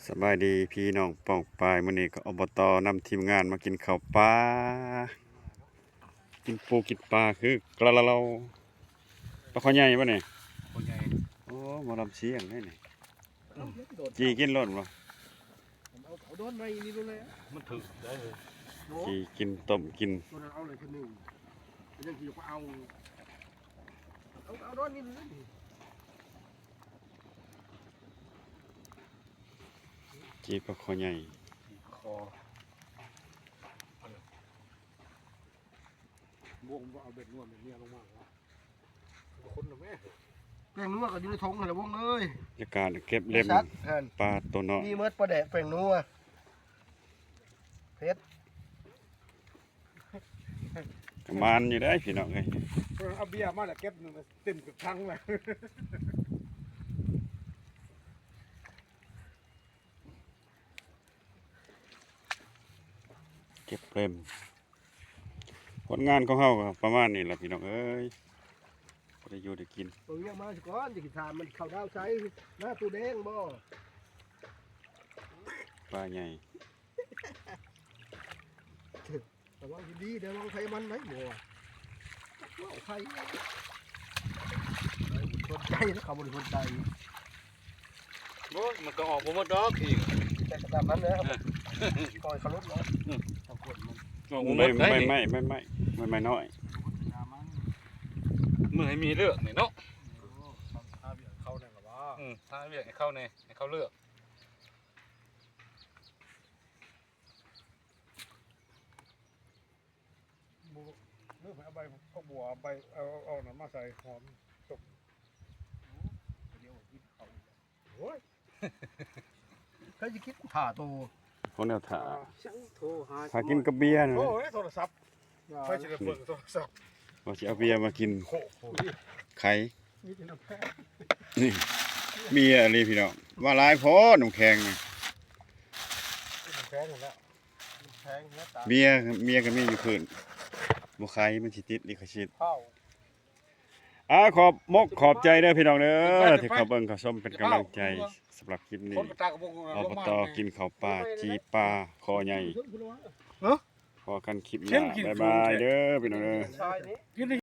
ສະບາຍດີພີ່ນ້ອງປ້ອງປາຍ, ມື້ນີ້ກໍ ອບຕ ນຳທີມງານມາກິນເຂົ້າປາ ກິນປູກິນປາຄືກະລະເລົາ. ປາຄໍໃຫຍ່ບໍ່ນີ້? ຄໍໃຫຍ່. ໂອ້ ໝໍລຳສຽງເດ້ນີ້. ຈີ່ກິນໂລດບໍ່? ເອົາ ເອົາດອນໃໝ່ນີ້ໂລດແຫຼະ. ມັນຖືກໄດ້ເລີຍ. ຈີ່ກິນ ຕົ້ມກິນ. ຕົວນັ້ນເອົາເລີຍຄົນໜຶ່ງ, ເປັນຫຍັງຊິບໍ່ເອົາ? ເອົາ ເອົາດອນນີ້ເລີຍ. ຈີ່ປາຄໍໃຫຍ່. ຈີ່ປາຄໍ. ບ່ວງບໍ່ເອົາແບບນົວແບບເນຍລົງມາຫວະ? ຄົນນະແມ່. ແປ້ງນົວກໍຢູ່ໃນຖົງຫັ້ນແຫຼະວົງເອີຍ. ຈັດການເກັບເລັມ ສັດຫັ້ນ ປາໂຕນ້ອຍ. ມີໝົດ ປາແດກ ແປ້ງນົວ ເຜັດ. ກະໝານຢູ່ເດ້ພີ່ນ້ອງເອີຍ. ເອີ ເອົາເບຍມາແລ້ວເກັບເຕັມກະຖັງແລ້ວ. ເກັບເລັມ. ຜົນງານຂອງເຮົາກໍປະມານນີ້ລະພີ່ນ້ອງເອີຍ, ພໍໄດ້ຢູ່ໄດ້ກິນ. ເອົາວຽກມາສະກ່ອນ, ຈະຊິຖາມມັນເຂົ້າດາວໃສ ໜ້າຕູ້ແດງບໍ່? ປາໃຫຍ່. ລະວັງດີໆ ລະວັງໄຟມັນໄດ້ບໍ່? ເວົ້າໄຟ ບໍ່ໄດ້ສົນໃຈນະ, ເຂົາບໍ່ໄດ້ສົນໃຈ. ໂອ້ຍ ມັນກໍອອກບໍ່ໝົດດອກຂີ້. ແຕ່ກະຕາມນັ້ນແຫຼະ. ເອີ ປ່ອຍເຂົາຫຼຸດເນາະ. ອືມ ເຂົາກວນມັນ. ອອກບໍ່ໝົດໄດ໋ ໃບໄມ້ ໃບໄມ້ ໃບໄມ້ນ້ອຍ. ມື້ໃຫ້ມີເລືອກນີ້ເນາະ. ໂອ້ ຫາວຽກເຂົາແດ່ລະຫວາ? ອືມ ຫາວຽກໃຫ້ເຂົາແດ່ ໃຫ້ເຂົາເລືອກ. ບໍ່ ເລີ່ມໃຫ້ເອົາໃບຜັກບົວ ໃບ ເອົາ ເອົາ ເອົານັ້ນມາໃສ່ ຫອມ ຕົ້ມ. ໂອ້ ດຽວກິນເຂົ້າອີກແລ້ວ. ໂອ້ຍ ໃຜຊິກິນ ຖ້າໂຕ ຄົນແນວຖ້າ ອ່າ ຊ່າງໂທຫາ ຖ້າກິນກັບເບຍນະ. ໂອ້ຍ ໂທລະສັບ ໃຜຊິໄດ້ເບິ່ງໂທລະສັບ? ວ່າຊິເອົາເບຍມາກິນ ໂອ້ໂຫ ໄຂ່ ມີແຕ່ນ້ຳແຂງ. ນີ້ ເບຍອີ່ຫຼີພີ່ນ້ອງ, ວ່າຫຼາຍໂພດນ້ຳແຂງນະ. ນ້ຳແຂງຫັ້ນແຫຼະ ນ້ຳແຂງແລ້ວຕາຍ. ເບຍ ເບຍກໍມີຢູ່ພື້ນ, ບໍ່ຂາຍ ມັນຊິຕິດລິຂະສິດ. ອ້າວ ອາ ຂອບມົກຂອບໃຈເດີພີ່ນ້ອງເດີ ທີ່ເຂົ້າເບິ່ງເຂົ້າຊົມເປັນກຳລັງໃຈ. ສຳລັບຄລິບນີ້ ອບຕ ກິນເຂົ້າປາ ຈີ່ປາຄໍໃຫຍ່. ພໍ້ກັນຄລິບໜ້າ ບາຍບາຍເດີພີ່ນ້ອງເດີ.